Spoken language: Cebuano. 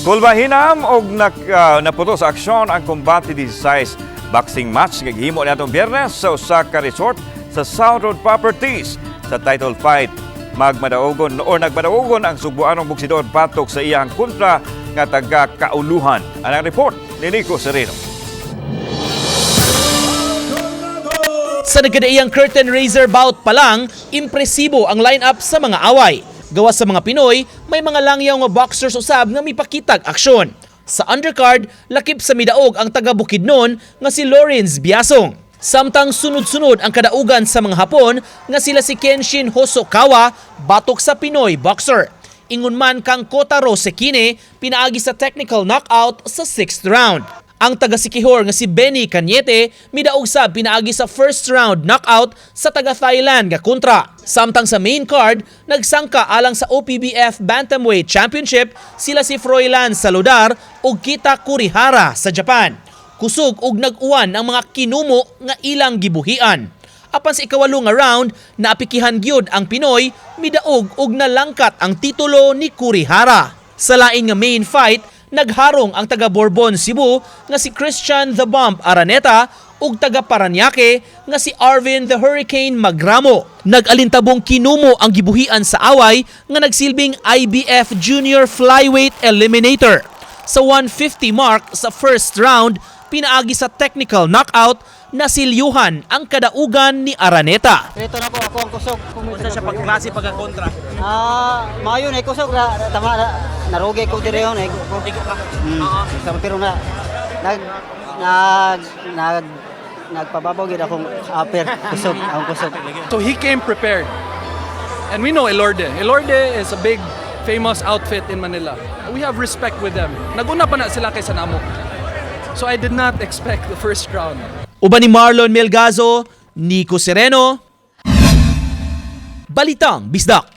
Kulbahinam og naputo sa aksyon ang Combate 16 boxing match nga gihimo niadtong Biyernes sa usa ka resort sa South Road Properties. Sa title fight, magmadaugon or nagmadaugon ang Sugbuanong boksidor batok sa iyang kontra nga taga Kauluhan. Ang report ni Nico Sereno. Sa nagkadaiyang curtain raiser bout pa lang, impresibo ang line-up sa mga away. Gawas sa mga Pinoy, may mga langyaw nga boxers usab nga mipakitag aksyon. Sa undercard, lakip sa midaog ang taga Bukidnon nga si Lawrence Biasong. Samtang sunod-sunod ang kadaugan sa mga Hapon nga sila si Kenshin Hosokawa batok sa Pinoy boxer. Ingon man kang Kotaro Sekine, pinaagi sa technical knockout sa sixth round. Ang taga Siquijor nga si Benny Cañete midaog sab pinaagi sa first round knockout sa taga Thailand nga kontra. Samtang sa main card, nagsangka alang sa OPBF Bantamweight Championship sila si Froilan Saludar ug Kita Kurihara sa Japan. Kusog ug nag-uwan ang mga kinumo nga ilang gibuhian. Apan sa ikawalo nga round, naapikihan gyud ang Pinoy, midaog ug nalangkat ang titulo ni Kurihara. Sa lain nga main fight, nagharong ang taga Borbon, Cebu nga si Christian "The Bomb" Araneta ug taga Paranaque nga si Arvin "The Hurricane" Magramo. Nag-alintabong kinumo ang gibuhian sa away nga nagsilbing IBF Junior Flyweight Eliminator. Sa 150 mark sa first round, pinaagi sa technical knockout, nasilyuhan ang kadaugan ni Araneta. Ito na po ako ang kusog. Unsa siya pagklase pagkakontra? Ah, maayo na kusog na tama na narugi ko dire na ko. Igo ka. Pero na nag nag nag nagpababaw gid akong upper kusog, ang kusog. So he came prepared. And we know Elorde. Elorde is a big famous outfit in Manila. We have respect with them. Naguna pa na sila kaysa namo. So I did not expect the first round. Uban ni Marlon Melgazo, Nico Sereno, Balitang Bisdak.